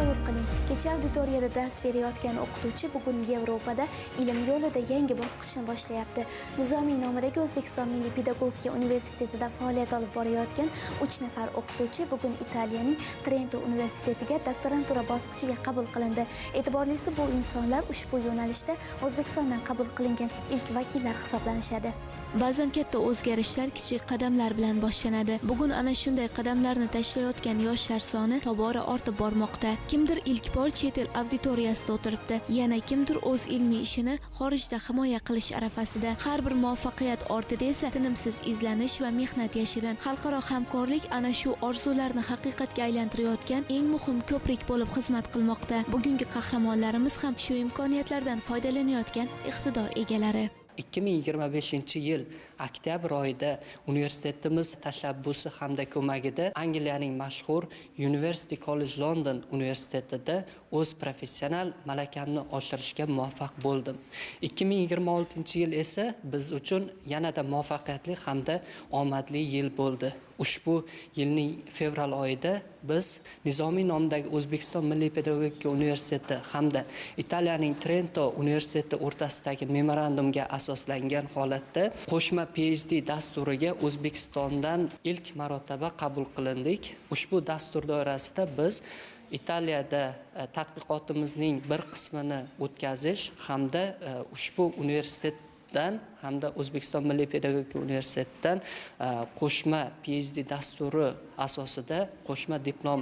Tasavvur qiling, kecha auditoriyada dars berayotgan o'qituvchi bugun Yevropada ilm yo'lida yangi bosqichni boshlayapti. Nizomiy nomidagi O'zbekiston Milliy pedagogika universitetida faoliyat olib borayotgan 3 nafar o'qituvchi bugun Italiyaning Trento universitetiga doktorantura bosqichiga qabul qilindi. E'tiborlisi, bu insonlar ushbu yo'nalishda O'zbekistondan qabul qilingan ilk vakillar hisoblanishadi. Ba'zan katta o'zgarishlar kichik qadamlar bilan boshlanadi. Bugun ana shunday qadamlarni tashlayotgan yoshlar soni tobora ortib bormoqda. Kimdir ilk bor chet el auditoriyasida o'tiribdi, yana kimdir o'z ilmiy ishini xorijda himoya qilish arafasida. Har bir muvaffaqiyat ortida esa tinimsiz izlanish va mehnat yashirin. Xalqaro hamkorlik ana shu orzularni haqiqatga aylantirayotgan eng muhim ko'prik bo'lib xizmat qilmoqda. Bugungi qahramonlarimiz ham shu imkoniyatlardan foydalanayotgan iqtidor egalari. 2025-yil oktyabr oyida universitetimiz tashabbusi hamda ko'magida Angliyaning mashhur University College London universitetida o'z professional malakamni oshirishga muvaffaq bo'ldim. 2026-yil esa biz uchun yanada muvaffaqiyatli hamda omadli yil bo'ldi. Ushbu yilning fevral oyida biz Nizomiy nomidagi O'zbekiston Milliy pedagogika universiteti hamda Italiyaning Trento universiteti o'rtasidagi memorandumga asoslangan holatda qo'shma PhD dasturiga O'zbekistondan ilk marotaba qabul qilindik. Ushbu dastur doirasida biz Italiyada tadqiqotimizning bir qismini o'tkazish hamda ushbu universitetdan hamda O'zbekiston Milliy pedagogika universitetidan qo'shma PhD dasturi asosida qo'shma diplom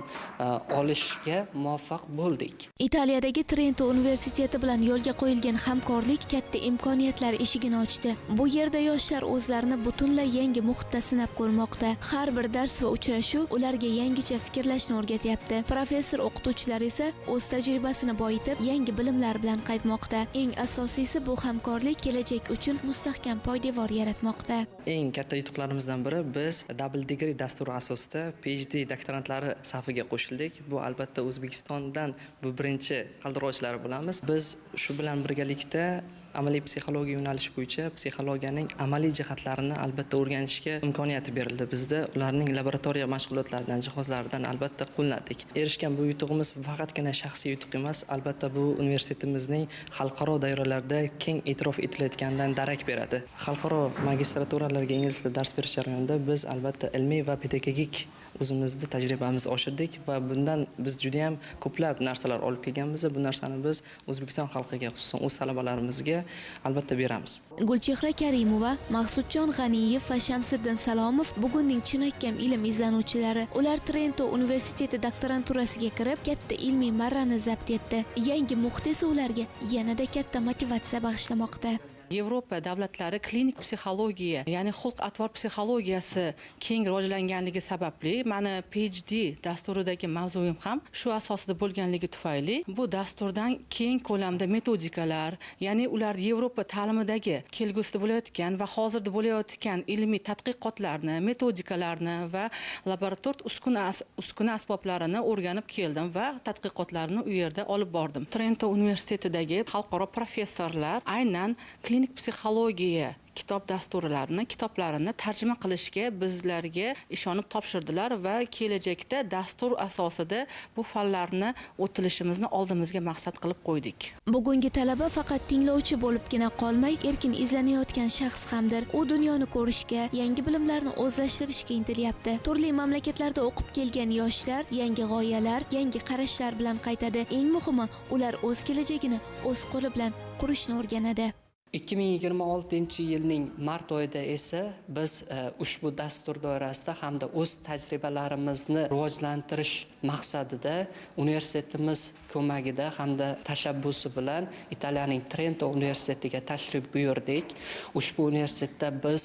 olishga muvaffaq bo'ldik. Italiyadagi Trento universiteti bilan yo'lga qo'yilgan hamkorlik katta imkoniyatlar eshigini ochdi. Bu yerda yoshlar o'zlarini butunlay yangi muhitda sinab ko'rmoqda. Har bir dars va uchrashuv ularga yangicha fikrlashni o'rgatyapti. Professor o'qituvchilar esa o'z tajribasini boyitib, yangi bilimlar bilan qaytmoqda. Eng asosiysi, bu hamkorlik kelajak uchun mustahkam poydevor yaratmoqda. Eng katta yutuqlarimizdan biri, biz double degree dasturi asosida PhD doktorantlari safiga qo'shildik. Bu, albatta, O'zbekistondan bu birinchi qaldirg'ochlari bo'lamiz. Biz shu bilan birgalikda amaliy psixologiya yo'nalishi bo'yicha psixologiyaning amaliy jihatlarini, albatta, o'rganishga imkoniyati berildi bizda. Ularning laboratoriya mashg'ulotlaridan, jihozlaridan, albatta, qo'llandik. Erishgan bu yutug'imiz faqatgina shaxsiy yutuq emas, albatta, bu universitetimizning xalqaro doiralarda keng e'tirof etilayotganidan darak beradi. Xalqaro magistraturalarga ingliz tilida dars berish jarayonida biz, albatta, ilmiy va pedagogik o'zimizni tajribamizni oshirdik va bundan biz judayam ko'plab narsalar olib kelganmiz. Bu narsani biz O'zbekiston xalqiga, xususan, o'z talabalarimizga, albatta, beramiz. Gulchehra Karimova, Maqsudjon G'aniyev va Shamsiddin Salomov bugunning chinakam ilm izlanuvchilari. Ular Trento universiteti doktoranturasiga kirib, katta ilmiy marrani zabt etdi. Yangi muhit esa ularga yanada katta motivatsiya bag'ishlamoqda. Yevropa davlatlari klinik psixologiya, ya'ni xulq atvor psixologiyasi keng rivojlanganligi sababli, mani PhD dasturidagi mavzuim ham shu asosida bo'lganligi tufayli, bu dasturdan keng ko'lamda metodikalar, ya'ni ular Yevropa ta'limidagi kelgusida bo'layotgan va hozirda bo'layotgan ilmiy tadqiqotlarni, metodikalarni va laborator uskuna asboblarini o'rganib keldim va tadqiqotlarni u yerda olib bordim. Trento universitetidagi xalqaro professorlar aynan klinik psixologiya kitob dasturlarini, kitoblarini tarjima qilishga bizlarga ishonib topshirdilar va kelajakda dastur asosida bu fanlarni o'tilishimizni oldimizga maqsad qilib qo'ydik. Bugungi talaba faqat tinglovchi bo'libgina qolmay, erkin izlanayotgan shaxs hamdir. U dunyoni ko'rishga, yangi bilimlarni o'zlashtirishga intilyapti. Turli mamlakatlarda o'qib kelgan yoshlar yangi g'oyalar, yangi qarashlar bilan qaytadi. Eng muhimi, ular o'z kelajagini o'z qo'li bilan qurishni o'rganadi. 2026 yilning mart oyida esa biz ushbu dastur doirasida hamda o'z tajribalarimizni rivojlantirish maqsadida universitetimiz ko'magida hamda tashabbusi bilan Italiyaning Trento universitetiga tashrif buyurdik. Ushbu universitetda biz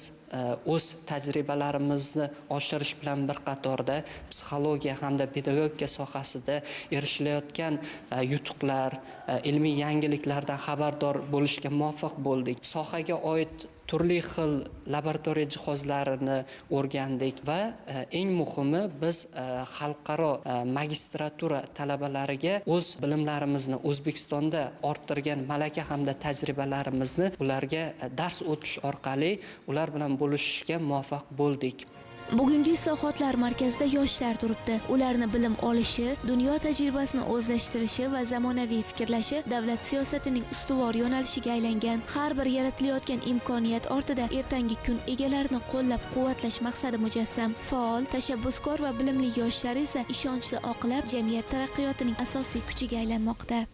o'z tajribalarimizni oshirish bilan bir qatorda psixologiya hamda pedagogika sohasida erishilayotgan yutuqlar, ilmiy yangiliklardan xabardor bo'lishga muvaffaq bo'ldik. Sohaga oid turli xil laboratoriya jihozlarini o'rgandik va eng muhimi, biz xalqaro magistratura talabalariga o'z bilimlarimizni, O'zbekistonda orttirgan malaka hamda tajribalarimizni ularga dars o'tish orqali ular bilan bo'lishishga muvaffaq bo'ldik. Bugungi islohotlar markazida yoshlar turibdi. Ularni bilim olishi, dunyo tajribasini o'zlashtirishi va zamonaviy fikrlashi davlat siyosatining ustuvor yo'nalishiga aylangan. Har bir yaratilayotgan imkoniyat ortida ertangi kun egalarini qo'llab-quvvatlash maqsadi mujassam. Faol, tashabbuskor va bilimli yoshlar esa ishonchli oqlab, jamiyat taraqqiyotining asosiy kuchiga aylanmoqda.